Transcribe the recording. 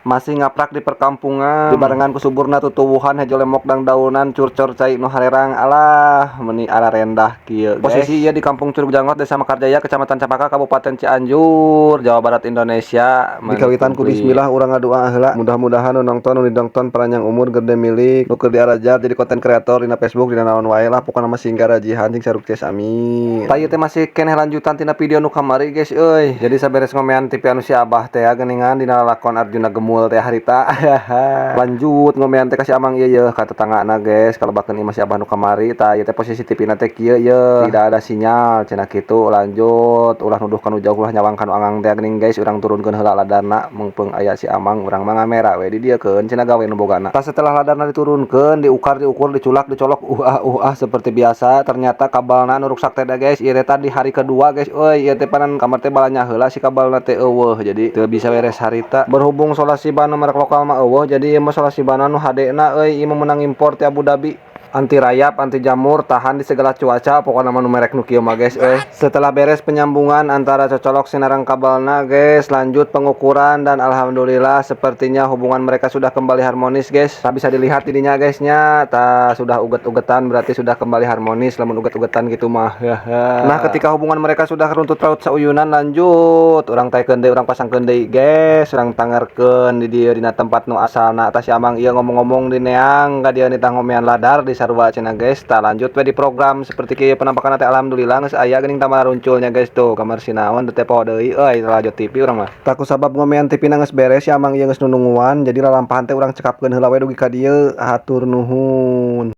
Masih ngaprak di perkampungan, dibarengan ku suburna tutuwuhan hejo lemok dangdaunan curcor cai nu harerang. Alah, meuni ararendah kieu, guys. Posisi ieu di Kampung Curug Janggot, Desa Mekarjaya, Kecamatan Campaka, Kabupaten Cianjur, Jawa Barat, Indonesia. Dikawitan ku bismillah, urang ngadua heula, mudah-mudahan nu nongton, nu didongton paranjang umur, gede milik, nu keur diarajar jadi konten kreator dina Facebook, dina naon wae lah, pokona mah sing garajihan, sing sarukses, amin. Tah, ieu teh masih keneh lanjutan tina video nu kamari, guys, euy. Jadi saberes ngomean TV anu si Abah teh geuningan dina lalakon Arjuna Gemul teh harita. Lanjut ngomean teh ka si Amang ieu yeuh, ka tetanggana, guys. Kalebakeun imah si Abah nu kamari. Tah, ieu teh posisi TV na teh kieu yeuh. Tidak ada sinyal cenah kitu. Lanjut, ulah nuduh kanu jauh, ulah nyawang kanu angang teh geuning, guys. Urang turunkeun heula ladarna, meungpeung aya si Amang, urang mah ngamera we di dieu keun cenah gawe nu bogana. Tah, setelah ladarna diturunkeun, diukar, diukur, diculak, dicolok, ah seperti biasa, ternyata kabelna nu ruksak teh, guys. Ieu teh tadi hari kedua, guys. Euy, ieu teh panan kamar teh balanya heula si kabelna teh euweuh, jadi teu bisa beres harita. Berhubung solasi ban merek lokal mah euweuh, jadi ieu mah solasi ban nu HD na euy, ieu mah meunang impor ti Abu Dhabi. Anti rayap, anti jamur, tahan di segala cuaca, pokoknya mah nu merek nu kieu mah, guys, euy. Setelah beres penyambungan antara cocolok sinareng kabelna, guys, lanjut pengukuran dan alhamdulillah sepertinya hubungan mereka sudah kembali harmonis, guys. Tak bisa dilihat ininya, guys, nya, tah sudah uget-ugetan, berarti sudah kembali harmonis lamun uget-ugetan gitu mah. Nah, ketika hubungan mereka sudah runtut raut sauyunan, lanjut urang taekeun deui, urang pasangkeun deui, guys, urang tangarkeun di dieu dina tempat nu asalna. Tah, si Amang ieu ngomong-ngomong di neang ka dieu nitah ngomean ladar di sarua cenah, guys. Tah, lanjut we di program seperti kieu penampakan teh, alhamdulillah geus aya geuning tambah runculnya, guys. Tuh kamar sinaon teh poho deui euy, lanjut TV urang mah. Tah, ku sabab ngomean TV na geus beres, si Amang ieu geus nununguan, jadi lalampahan teh urang cekapkeun heula we dugi ka dieu. Hatur nuhun.